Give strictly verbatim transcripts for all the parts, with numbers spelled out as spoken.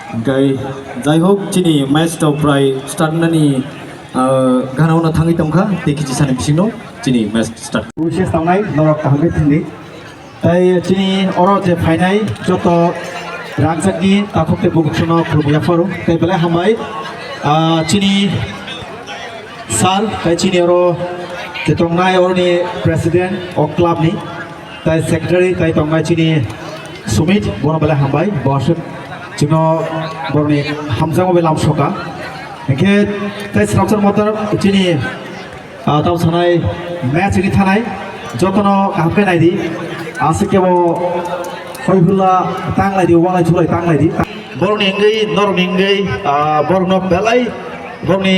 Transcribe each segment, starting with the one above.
Hingke, jai hok, chini match to prai start nani, ah, gana uno thangwi tongkha, tei kichi sani bisingno chini match start. Wishes tangnai norok kaham khe thangdi. Tai chini oro je phainai joto rangchakni takhuk tei bukhukno khulumya pharo. Tai belai hambai, ah, chini sir, tai chini oro je tongnai oroni president o club ni, tai secretary, tai tongnai chini Sumit, bono belai hambai, bo aswk chino boroni hamjakma bai lamsoka. Hingke tai srapsar motor chini Ah, tamo sanai match wngwi thanai jotono kaham khe naidi. Aswk kebo hoi hula tang laidi, wanglai chulai tang laidi. Borokni wngwi, norokni wngwi, ah, borokno belai borokni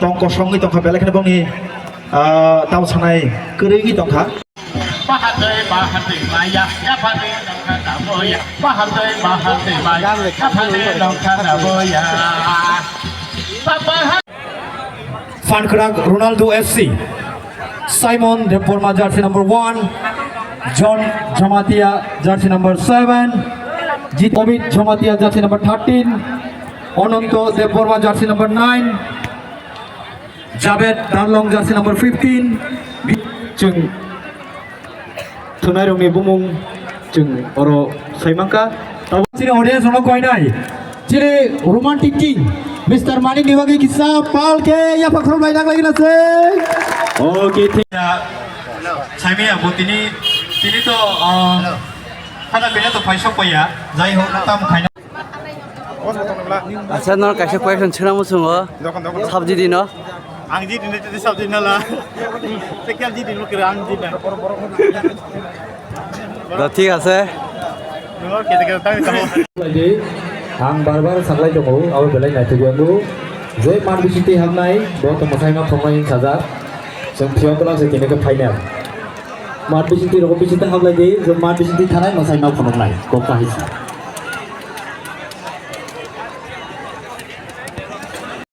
tong kosong wngwi tongkha, belai kheno borokni, ah, tamo sanai kwrwi wngwi tongkha. Bahatwi, bahatwi maya, yaphani nongkha naboya. Bahatwi, bahatwi maya, yaphani nongkha naboya. Phankrak Ronaldo F C, Simon Debbarma jersey number one, John Jamatia jersey number seven, Jitobit Jamatia jersey number thirteen, Ononto Debbarma jersey number nine, Javed Darlong jersey number fifteen. Chwng Thwnairokni bumung chwng oro saimankha. Tabuk chini audience rokno koinai. Chini romantic king, Mister Manik ni bagwi kisa pal khe yaphak khorok bai nak lagi na se. Okay, thik. Saimaya bo tini, tini to, ah, khana bini to phaisok paiya. Jai ho, tam khaina. Acha, nor kaisa question chwngna muchungo. Sabji dino. Ang ji dino, tete sabji nala. Tekel ji dino, kira ang ji na. Do, thik ase. Nor kete kete tang tamo. Ang bar bar saklai tongo, abo belai naithok yango. Je mat bisingtwi habnai, bo to mwsai ma phunuknai sajak. Chwng phiyok kwlak se kene khe final. Mat bisingtwi rogo bisingtwi hablai di, je mat bisingtwi thanai mwsai ma phunuknai. Kok kahisa.